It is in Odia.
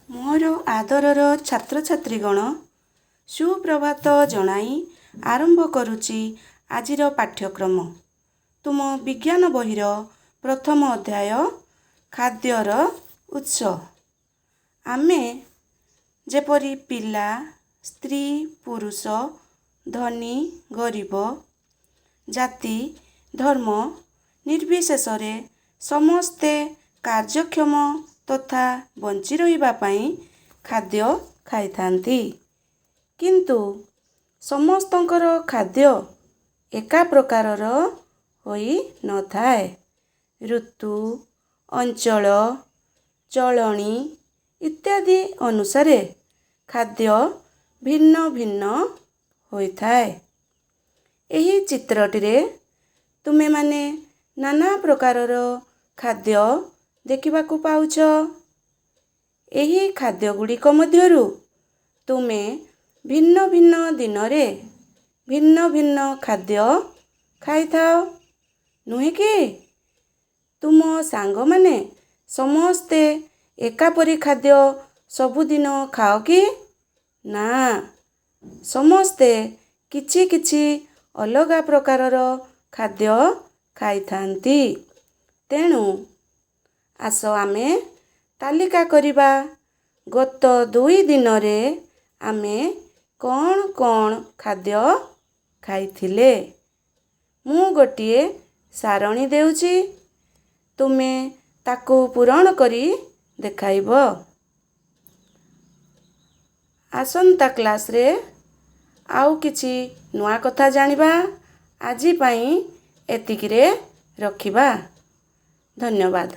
ମୋର ଆଦରର ଛାତ୍ରଛାତ୍ରୀଗଣ, ସୁପ୍ରଭାତ ଜଣାଇ ଆରମ୍ଭ କରୁଛି ଆଜିର ପାଠ୍ୟକ୍ରମ, ତୁମ ବିଜ୍ଞାନ ବହିର ପ୍ରଥମ ଅଧ୍ୟାୟ, ଖାଦ୍ୟର ଉତ୍ସ। ଆମେ ଯେପରି ପିଲା, ସ୍ତ୍ରୀ, ପୁରୁଷ, ଧନୀ, ଗରିବ, ଜାତି, ଧର୍ମ ନିର୍ବିଶେଷରେ ସମସ୍ତେ କାର୍ଯ୍ୟକ୍ଷମ ତଥା ବଞ୍ଚି ରହିବା ପାଇଁ ଖାଦ୍ୟ ଖାଇଥାନ୍ତି। କିନ୍ତୁ ସମସ୍ତଙ୍କର ଖାଦ୍ୟ ଏକା ପ୍ରକାରର ହୋଇନଥାଏ। ଋତୁ, ଅଞ୍ଚଳ, ଚଳଣି ଇତ୍ୟାଦି ଅନୁସାରେ ଖାଦ୍ୟ ଭିନ୍ନ ଭିନ୍ନ ହୋଇଥାଏ। ଏହି ଚିତ୍ରଟିରେ ତୁମେମାନେ ନାନା ପ୍ରକାରର ଖାଦ୍ୟ ଦେଖିବାକୁ ପାଉଛ। ଏହି ଖାଦ୍ୟ ଗୁଡ଼ିକ ମଧ୍ୟରୁ ତୁମେ ଭିନ୍ନ ଭିନ୍ନ ଦିନରେ ଭିନ୍ନ ଭିନ୍ନ ଖାଦ୍ୟ ଖାଇଥାଅ, ନୁହେଁ କି? ତୁମ ସାଙ୍ଗମାନେ ସମସ୍ତେ ଏକାପରି ଖାଦ୍ୟ ସବୁଦିନ ଖାଅ କି? ନା, ସମସ୍ତେ କିଛି କିଛି ଅଲଗା ପ୍ରକାରର ଖାଦ୍ୟ ଖାଇଥାନ୍ତି। ତେଣୁ ଆସ ଆମେ ତାଲିକା କରିବା, ଗତ 2 ଦିନରେ ଆମେ କ'ଣ କ'ଣ ଖାଦ୍ୟ ଖାଇଥିଲେ। ମୁଁ ଗୋଟିଏ ସାରଣୀ ଦେଉଛି, ତୁମେ ତାକୁ ପୂରଣ କରି ଦେଖାଇବ। ଆସନ୍ତା କ୍ଲାସ୍ରେ ଆଉ କିଛି ନୂଆ କଥା ଜାଣିବା। ଆଜି ପାଇଁ ଏତିକିରେ ରଖିବା। ଧନ୍ୟବାଦ।